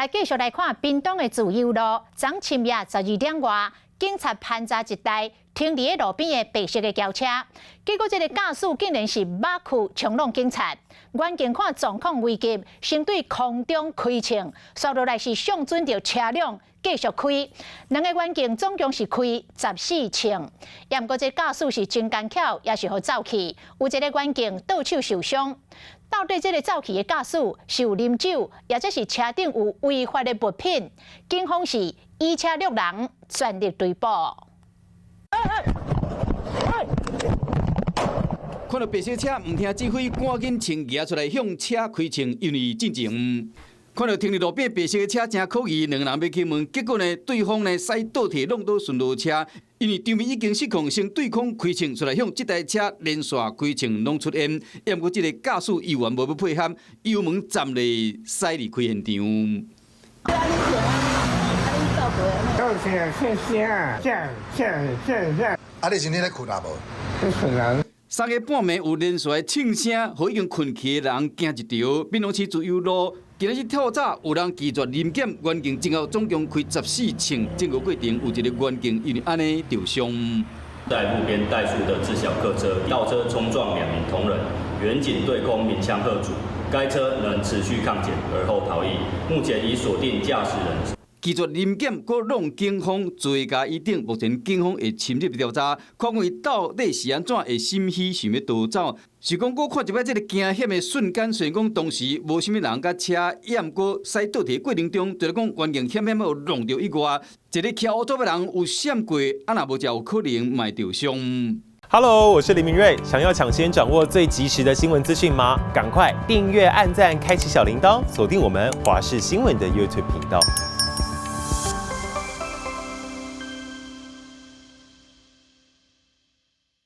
來繼續來看屏東的自由路，昨深夜12點外，警察盤查一台停佇咧路邊的白色的轎車，結果這个駕駛竟然是馬褲衝挵警察。員警看狀況危急，先對空中開槍，紲落來是向準著車輛繼續開。兩个員警總共是開14槍，也毋過這駕駛是真奸巧，也是予走去。有一个員警倒手受傷。到底這个走去的駕駛是有啉酒，抑者是車頂有違法的物品？警方是以車掠人，全力追捕。看著白色車毋聽指揮，趕緊衝蜈出來向車開槍，因為進前看著停佇路邊白色的車誠可疑，兩个人欲去問，結果呢，對方呢駛倒退挵著巡邏車，因為場面已經失控，先對空開槍出來向這台車連續開槍攏出煙，毋過這个駕駛猶原無欲配合，油門暫咧駛離開現場。謝謝謝謝謝。啊，你今天咧睏啊無？咧睏啊。三更半暝有連續的槍聲，予已經睏去的人驚一趒。屏東市自由路今仔日透早有人拒絕臨檢，員警前後總共開14槍，整個過程有一个員警因為按呢著傷。在路邊怠速的自小客車倒車衝撞兩名同仁，員警對空鳴槍喝阻，該車仍持續抗檢，而後逃逸。目前已鎖定駕駛人。拒絕臨檢，閣挵警方罪加一等。目前警方會深入調查，看伊到底是按怎會心虛想欲逃走。是講，閣看一擺這个驚險的瞬間，雖然講當時無啥物人佮車，毋過駛倒退過程中，就是講環境險險有挵著以外，一个騎烏托的人有閃過，啊若無就有可能嘛會著傷。 Hello，我是林明睿，想要搶先掌握最及時的新聞資訊嗎？趕快訂閱、按讚、開啟小鈴鐺，鎖定我們華視新聞的 YouTube 頻道。